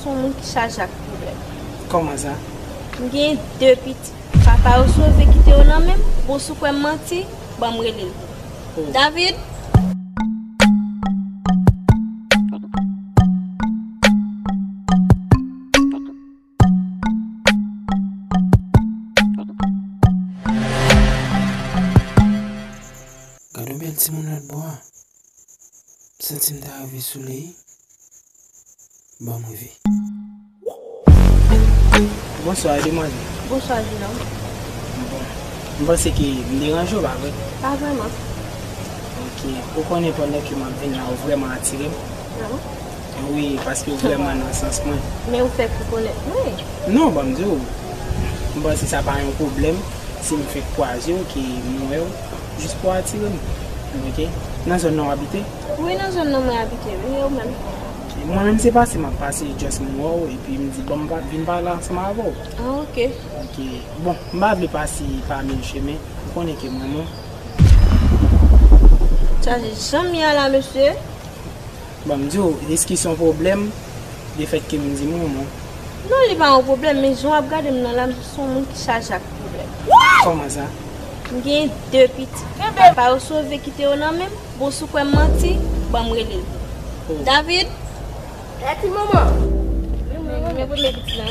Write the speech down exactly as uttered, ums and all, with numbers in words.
Se yon moun ki chaje ak pwoblèm. Kòman sa? M gen de pitit. Papa yo sove kite yo nan men m. Bon, si w kwè m manti, ban m rele l. Oh. David! Gade yon bèl timoun lòt bò a. M santi m ta rive sou li. Ban m rive. Bonswa, demwazèl. Bonswa, jenòm. Bon. M panse ke m deranje w, pa vre? Pa vrèman. Ok. Ou konnen pandan ke m ap vin la, ou vrèman atire m. Ah bon? Wi, paske ou vrèman nan sans mwen. Men ou fèk rekonèt mwen? Non, ban m di w. M panse sa pa yon pwoblèm. Si m fèk kwaze w, ke m wè w, jis pou atire m. Ok? Nan zòn nan w abite? Wi, nan zòn nan mwen abite, wi, e ou menm? Ok. Mwen menm se pase m ap pase, just m wè w, epi m di, bon, m pa vin pale ansanm avè w. Ah, ok. Ok. Bon, m pa vle pase pa mil chemen, ou konnen ke m renmen w. Sa se janm ye a la, mesye. Bon, m di w, èske se yon pwoblèm, lefèt ke m di m renmen w? Non, li pa yon pwoblèm, men jan w ap gade m nan la, m se yon moun ki chaje ak pwoblèm. Kòman sa? M gen de pitit. Papa yo sove kite yo nan men m. Bon, si w kwè m manti, ban m rele l. Oh. David! Eti manman! Men, men premye pitit la.